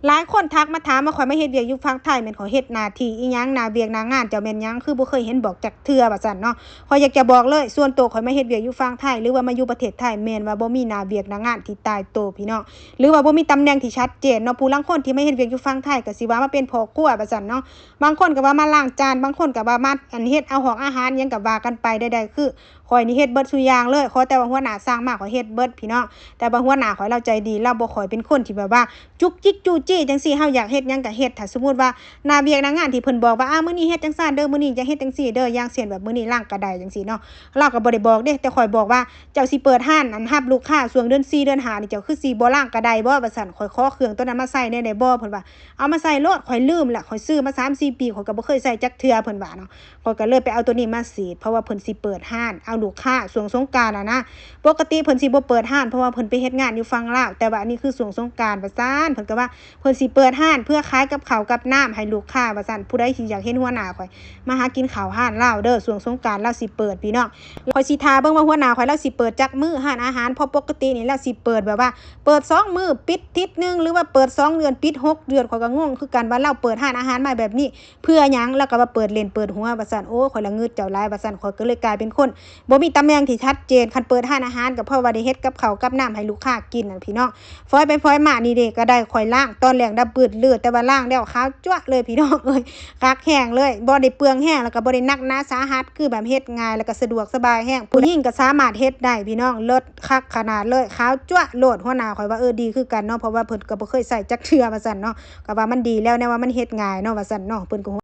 ຫຼາຍຄົນທັກມາຖາມວ່າ ຂ້ອຍມາເຮັດວຽກຢູ່ຝັ່ງໄທ ແມ່ນຂ້ອຍເຮັດໜ້າທີ່ອີ່ຫຍັງ ໜ້າວຽກໜ້າງານເຈົ້າແມ່ນຫຍັງ ຄືບໍ່ເຄີຍເຫັນບອກຈັກເທື່ອ ວ່າຊັ້ນເນາະ. ຂ້ອຍຢາກຈະບອກເລີຍ ສ່ວນໂຕຂ້ອຍມາເຮັດວຽກຢູ່ຝັ່ງໄທ ຫຼືວ່າມາຢູ່ປະເທດໄທ ແມ່ນວ່າບໍ່ມີໜ້າວຽກໜ້າງານທີ່ຕາຍໂຕ ພີ່ນ້ອງ ຫຼືວ່າບໍ່ມີຕຳແໜ່ງທີ່ຊັດເຈນເນາະ. ຜູ້ລາງຄົນທີ່ມາເຮັດວຽກຢູ່ຝັ່ງໄທ ກໍຊິວ່າມາເປັນພໍ່ຄົວ ວ່າຊັ້ນເນາະ. ບາງຄົນກໍວ່າມາລ້າງຈານ ບາງຄົນກໍວ່າມາ ອັນ ເຮັດເອົາຫ້ອງອາຫານຫຍັງກໍວ່າກັນໄປ ໃດໆຄື ຂ້ອຍນີ້ເຮັດເບິດສູ່ຢ່າງເລີຍ ຂໍແຕ່ວ່າຫົວໜ້າສັ່ງມາ ຂ້ອຍເຮັດເບິດ ພີ່ນ້ອງ. ແຕ່ວ່າຫົວໜ້າຂ້ອຍລາວໃຈດີ ລາວບໍ່ຄ່ອຍເປັນຄົນທີ່ແບບວ່າຈຸກຈິກຈູ້ຈີ້ຈັ່ງຊີ້ ເຮົາຢາກເຮັດຫຍັງກໍເຮັດ. ຖ້າສົມມຸດວ່າໜ້າວຽກໜ້າງານທີ່ເພິ່ນບອກວ່າ ອາ ມື້ນີ້ເຮັດຈັ່ງຊັ້ນເດີ ມື້ນີ້ຈະເຮັດຈັ່ງຊີ້ເດີ ຢ່າງເຊັ່ນແບບມື້ນີ້ລ້າງກະໄດຈັ່ງຊີ້ເນາະ ລາວກໍບໍ່ໄດ້ບອກເດ້ ແຕ່ຂ້ອຍບອກວ່າ ເຈົ້າຊິເປີດຮ້ານ ອັນ ຮັບລູກຄ້າຊ່ວງເດືອນສີ່ເດືອນຫ້ານີ້ ເຈົ້າຄືຊິບໍ່ລ້າງກະໄດບໍ່ ວ່າຊັ້ນ ຂ້ອຍຂໍເຄື່ອງໂຕນັ້ນມາໃຊ້ແດ່ໄດ້ບໍ່ ເພິ່ນວ່າ. ເອົາມາໃຊ້ໂລດ ຂ້ອຍລືມລະ ຂ້ອຍຊື້ມາສາມສີ່ປີ ຂ້ອຍກໍບໍ່ເຄີຍໃຊ້ຈັກເທື່ອ ເພິ່ນວ່າເນາະ. ຂ້ອຍກໍເລີຍໄປເອົາໂຕນີ້ມາສີດ ເພາະວ່າເພິ່ນຊິເປີດຮ້ານເອົາລູກຄ້າຊ່ວງສົງການຫັ້ນນະ. ປົກກະຕິເພິ່ນຊິບໍ່ເປີດຮ້ານ ເພາະວ່າເພິ່ນໄປເຮັດງານຢູ່ຝັ່ງລາວ ແຕ່ວ່າອັນນີ້ຄືຊ່ວງສົງການ ວ່າຊັ້ນ. ເພິ່ນກໍວ່າເພິ່ນຊິເປີດຮ້ານເພື່ອຂາຍກັບເຂົ້າກັບນ້ຳໃຫ້ລູກຄ້າ ວ່າຊັ້ນ. ຜູ້ໃດທີ່ຢາກເຫັນຫົວໜ້າຂ້ອຍ ມາຫາກິນເຂົ້າຮ້ານລາວເດີ ຊ່ວງສົງການລາວຊິເປີດ ພີ່ນ້ອງ. ຂ້ອຍຊິຖ້າເບິ່ງວ່າຫົວໜ້າຂ້ອຍລາວຊິເປີດຈັກມື້ຮ້ານອາຫານ ເພາະປົກກະຕິນີ້ລາວຊິເປີດແບບວ່າ ເປີດສອງມື້ປິດທິດໜຶ່ງ ຫຼືວ່າເປີດສອງເດືອນປິດຫົກເດືອນ. ຂ້ອຍກໍງົງຄືກັນວ່າລາວເປີດຮ້ານອາຫານມາແບບນີ້ ເພື່ອຫຍັງ ລາວກໍວ່າເປີດຫຼິ້ນເປີດຫົວວ່າຊັ້ນ. ໂອ້ ຂ້ອຍລະງຶດເຈົ້າຫຼາຍວ່າຊັ້ນ. ຂ້ອຍກໍເລີຍກາຍເປັນຄົນບໍ່ມີຕຳແໜ່ງທີ່ຊັດເຈນ. ຄັນເປີດຮ້ານອາຫານກໍເພາະວ່າໄດ້ເຮັດກັບເຂົ້າກັບນ້ຳໃຫ້ລູກຄ້າກິນນັ້ນ ພີ່ນ້ອງ. ຟອຍໄປຟອຍມານີ້ເດ້ ກໍໄດ້ຂ້ອຍລ້າງ ຕອນແລກດຳປືດລືດ ແຕ່ວ່າລ້າງແລ້ວຂາວຈັ້ວະເລີຍ ພີ່ນ້ອງເອີຍ. ຄັກແຮງເລີຍ ບໍ່ໄດ້ເປືອງແຮງ ແລ້ວກໍບໍ່ໄດ້ໜັກໜາສາຫັດ ຄືແບບເຮັດງ່າຍ ແລ້ວກໍສະດວກສະບາຍແຮງ. ຜູ້ຍິງກໍສາມາດເຮັດໄດ້ ພີ່ນ້ອງ ເລີດຄັກຂະໜາດເລີຍ ຂາວຈັ້ວະໂລດ. ຫົວໜ້າຂ້ອຍວ່າ ເອີ ດີຄືກັນເນາະ ເພາະວ່າເພິ່ນກໍບໍ່ເຄີຍໃຊ້ຈັກເທື່ອວ່າຊັ້ນເນາະ. ກໍວ່າມັນດີແລ້ວ ແນວວ່າມັນເຮັດງ່າຍເນາະ ວ່າຊັ້ນເນາະ ເພິ່ນກໍຫົວ